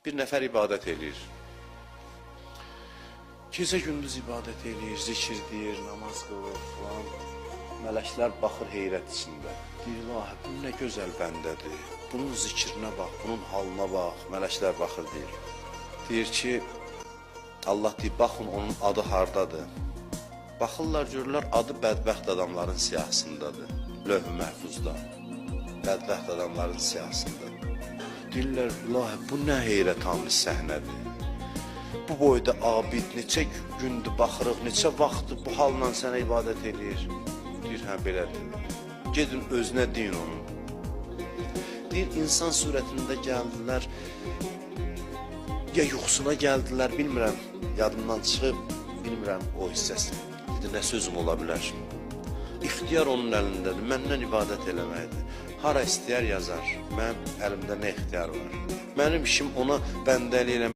Bir nəfər ibadət eləyir. Gecə gündüz ibadət eləyir, zikr deyir, namaz qılır filan. Mələklər baxır heyrət içində. Deyir, ilahi, bu nə gözəl bəndədir. Bunun zikrinə bax, bunun halına bax. Mələklər baxır deyir. Deyir ki, Allah deyir, baxın onun adı hardadır. Baxırlar, görürlər, adı bədbəxt adamların siyahısındadır. Lövh-ü məhfuzda. Bədbəxt adamların siyahısında. Deyirlər, ilahi, bu nə heyrətamiz səhnədir. Bu boyda abid neçə gündür baxırıq, neçə vaxtdır bu halla sənə ibadət eləyir. Deyir, hə belədir. Gedin özünə deyin onu. Deyir, insan surətində gəldilər, ya yuxusuna gəldilər, bilmirəm, yadımdan çıxıb, bilmirəm o hissəsini. Dedi, nə sözüm ola bilər? İxtiyar onun əlindədir, məndən ibadət eləməkdir. Hara istəyər yazar, mənim əlimdə nə ixtiyar var? Mənim işim ona bəndəlik eləmək.